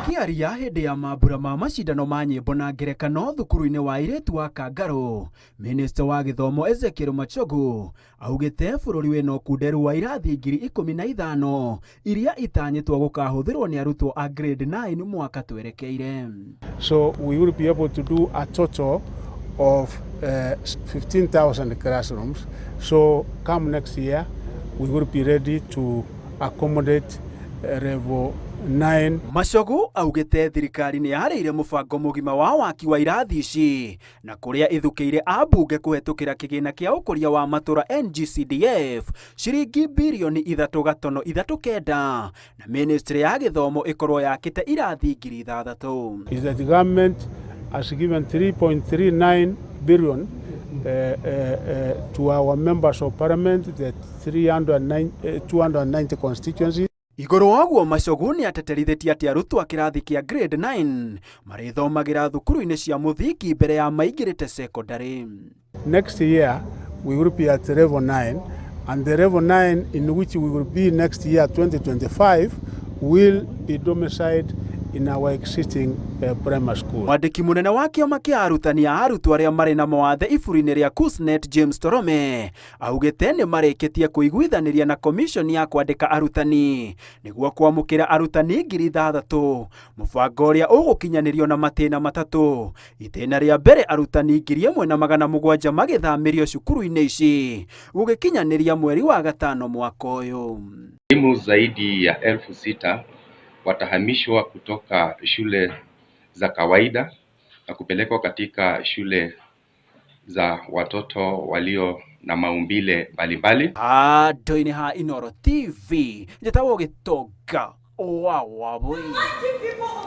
Akĩaria hĩndĩ ya mambura ma macindano ma nyĩmbo na ngerekano thukuru-inĩ wa airĩtu wa Kangarũ, Minista wa gĩthomo Ezekiel Machogu augĩte bũrũri wĩna ũkunderu wa irathi 15,000 iria itanyĩtwo gũkahũthĩrwo nĩ arutwo a grade 9 mwaka twerekeire. So we will be able to do a total of 15,000 classrooms. So come next year, we will be ready to accommodate level 9. Machogu augĩte thirikari nĩ yarĩire mũbango mũgima wa waki wa irathi ici na kũrĩa ĩthukĩire ambunge kũhetũkĩra kĩgĩna kĩa ũkũria wa matũra NGCDF ciringi birioni 3.39 na ministry ya gĩthomo ĩkorwo yakĩte irathi 6,000. Is that the government has given 3.39 billion to our members of parliament, the 309, 290 constituencies. Igũrũ wa ũguo, Machogu nĩ ateterithĩtie atĩ arutwo a kĩrathi kĩa grade 9 marĩthomagĩra thukuru-inĩ cia mũthingi mbere ya maingĩrĩte secondary. Next year, we will be at level 9, and the level 9 in which we will be next year, 2025, will be domiciled in our existing primary school. Mwandĩki mũnene wa kĩama kĩa arutani a arutwo arĩa marĩ na mawathe iburi-inĩ rĩa KUSNET James Torome augĩte nĩ marĩkĩtie kũiguithanĩria na commission ya kwandĩka arutani nĩguo kwamũkĩra arutani 6,000, mũbango ũrĩa ũgũkinyanĩrio na matĩna matatũ. Itĩna rĩa mbere, arutani 1,700 magĩthamĩrio cukuru-inĩ ici gũgĩkinyanĩria mweri wa gatano mwaka ũyũ. Walimu zaidi ya 6,000 watahamishwa kutoka shule za kawaida na kupelekwa katika shule za watoto walio na maumbile mbalimbali. Handũ-inĩ ha Inooro TV, njĩtagwo Gĩtonga wa Wabui. Mighty people.